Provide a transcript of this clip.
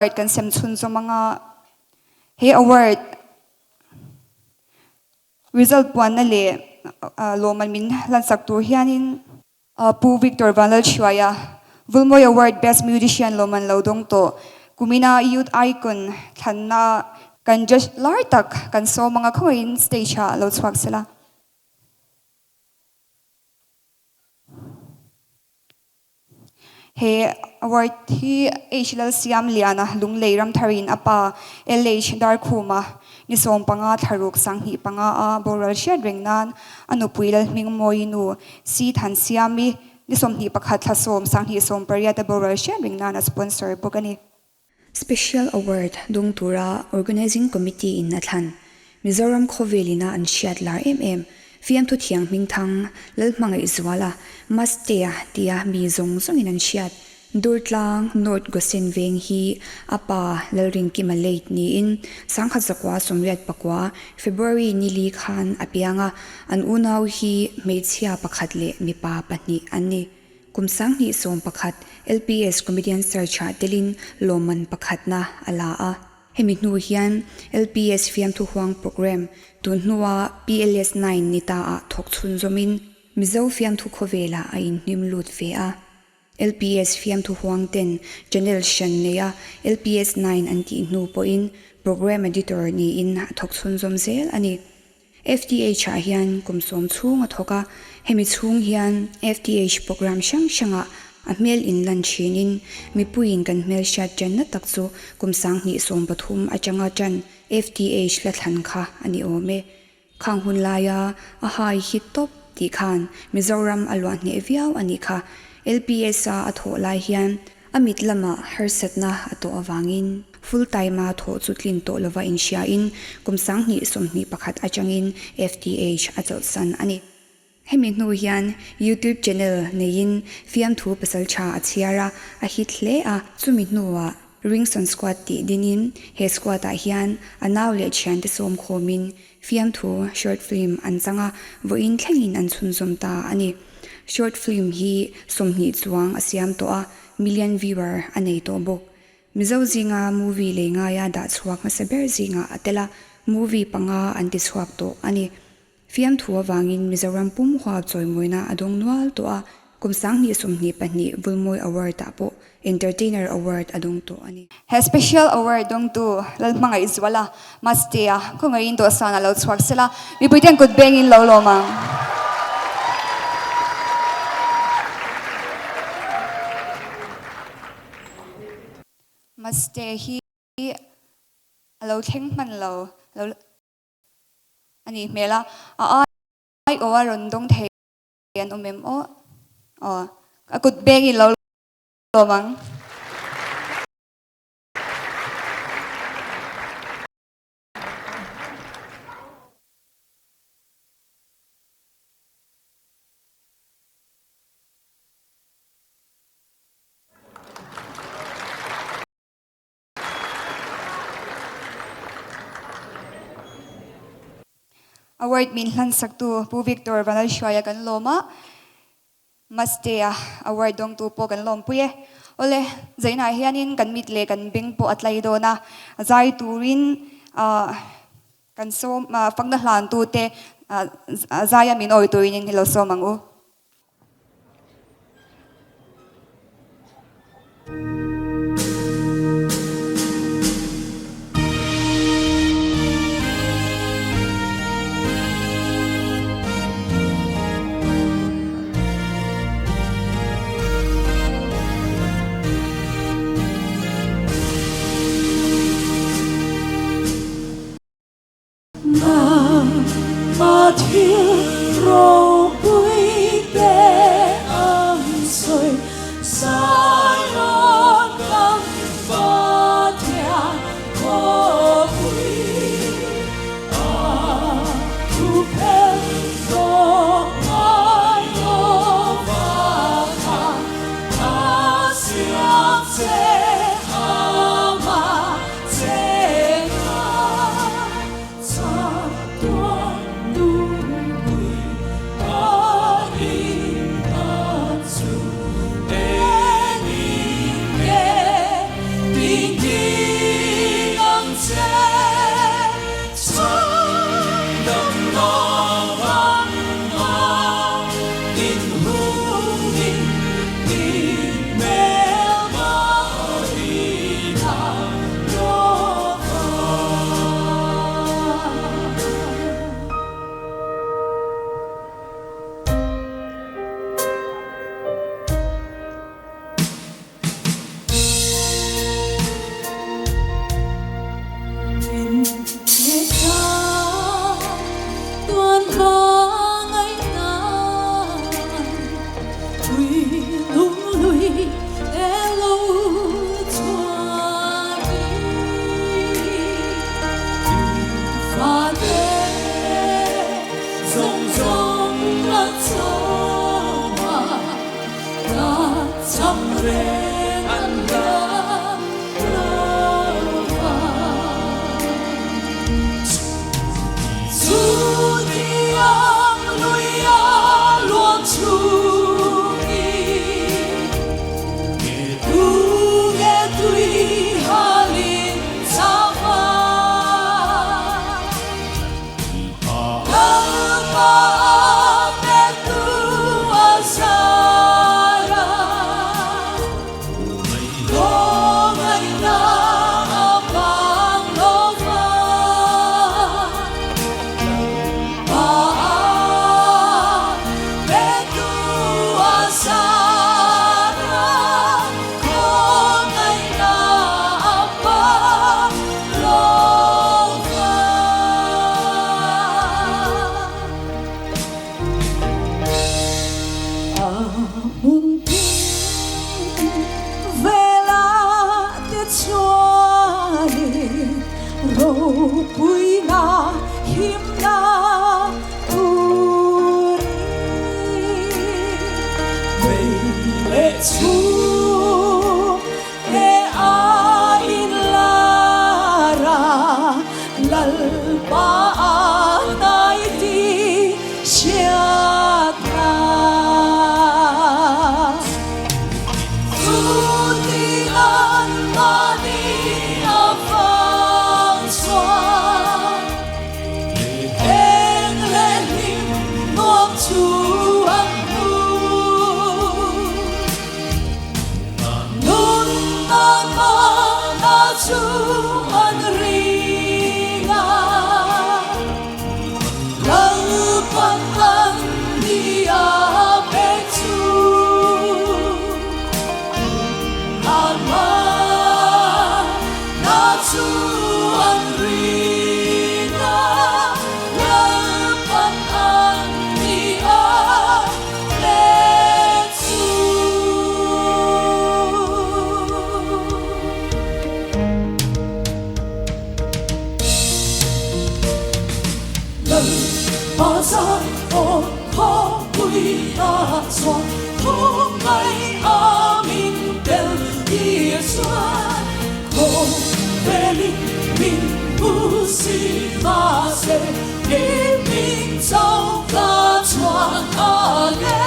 Kan sem chhunzawm anga he award result puanna leh lawmman min hlansak tur hianin Pu Victor Vanlalhruaia Vulmawi Award Best Musician lawmman lo dawng tawh kumina Youth Icon thlanna kan judge lar tak kan sawm anga khawngaihin stage ah lo chhuak sela. He award hi H Lalsiamliana Lunglei Ramtharin a pa LH Darkhuma ni 15 thlaruk 25 a boral hriat reng nan a nupui Lalhmingmawii nu C Thansiami ni 21 thla 10 2018 a boral hriat reng nan a sponsor bawk a ni. Special Award dung tura Organising Committee in a thlan. Mizoram khawvelina an hriat lar em em, fiamthu thiang hmingthang Lalhmangaihzuala, Mastea tia mi zawng zawngin an hriat. Durtlang, North Gosen veng hi a pa Lalrinkima late niin 1989, February nili khan a piang a, an unau hi hmeichhia pakhat leh mipa pahnih an ni. Kum 2011 LPS Comedian Search-ah telin lawmman pakhatna a la a. Hemi hnu hian LPS Fiamthu Huang Programme tun hnua PLS 9 ni ta-ah thawk chhunzawmin Mizo fiamthu khawvelah a inhnim lut ve a. LPS Fiamthu Huang ten channel hran neia LPS 9 an tih hnu pawhin Programme Editor niin a thawk chhunzawm zel a ni. FTH-ah hian kum 10 chhung a thawk a, hemi chhung hian FTH programme hrang hrangah a hmel inlan thinin mipuiin kan hmel hriat ṭanna tak chu kum 2013 aṭanga ṭan FTH la thlan kha a ni awm e. Khang hun laia a hai hit tawp tih khan Mizoram a luah hneh viau a nih kha. LPS-a a thawh lai hian A mit lamah harsatna a tawh avangin full time-a thawh chu tlin tawh lova inhriain kum 2021 atangin FTH a chawlhsan a ni. Hemi hnu hian YouTube channel neiin fiamthu pasal tha a chhiar a, a hit hle a, chumi hnuah Ringson Squad tih dinin he squad-ah hian a nau leh thiante sawm khawmin fiamthu short film an chang a, vawiin thlengin an chhunzawm ta a ni. Short film hi 20 chuang a siam tawh a, million viewer a nei tawh bawk. Mizo zinga movie lei ngaia dah chhuak hmasa ber zingah a tel a, movie panga an ti chhuak tawh a ni. Fiamthu avangin Mizoram pum huap chawimawina a dawng nual tawh a, kum 2022 Vulmawi Award-ah pawh Entertainer Award a dawng tawh a ni. He Special Award dawngtu Lalhmangaihzuala Mastea khawngaihin dawhsan a lo chhuak sela, mipuiten kut bengin lo lawm ang. Mastea hi a lo thleng hman lo lo a nih hmel a, a aiawh a rawn dawng thei an awm em aw? Aw, a kut bengin lo lawm ang. Award min hlansaktu Pu Victor Vanlalhruaia kan lawm a, Mastea award dawngtu pawh kan lawmpui e. Awle, zainah hianin kan mit leh kan beng pawh a tlai dawn a, zai turin kan sawm, fakna hlantute zaia min awi turin in lo sawm ang u. ta chuan thu ngai a min tel tir chuan khawvelin min hmu si ta se i hming chauh ka chhuan ang e.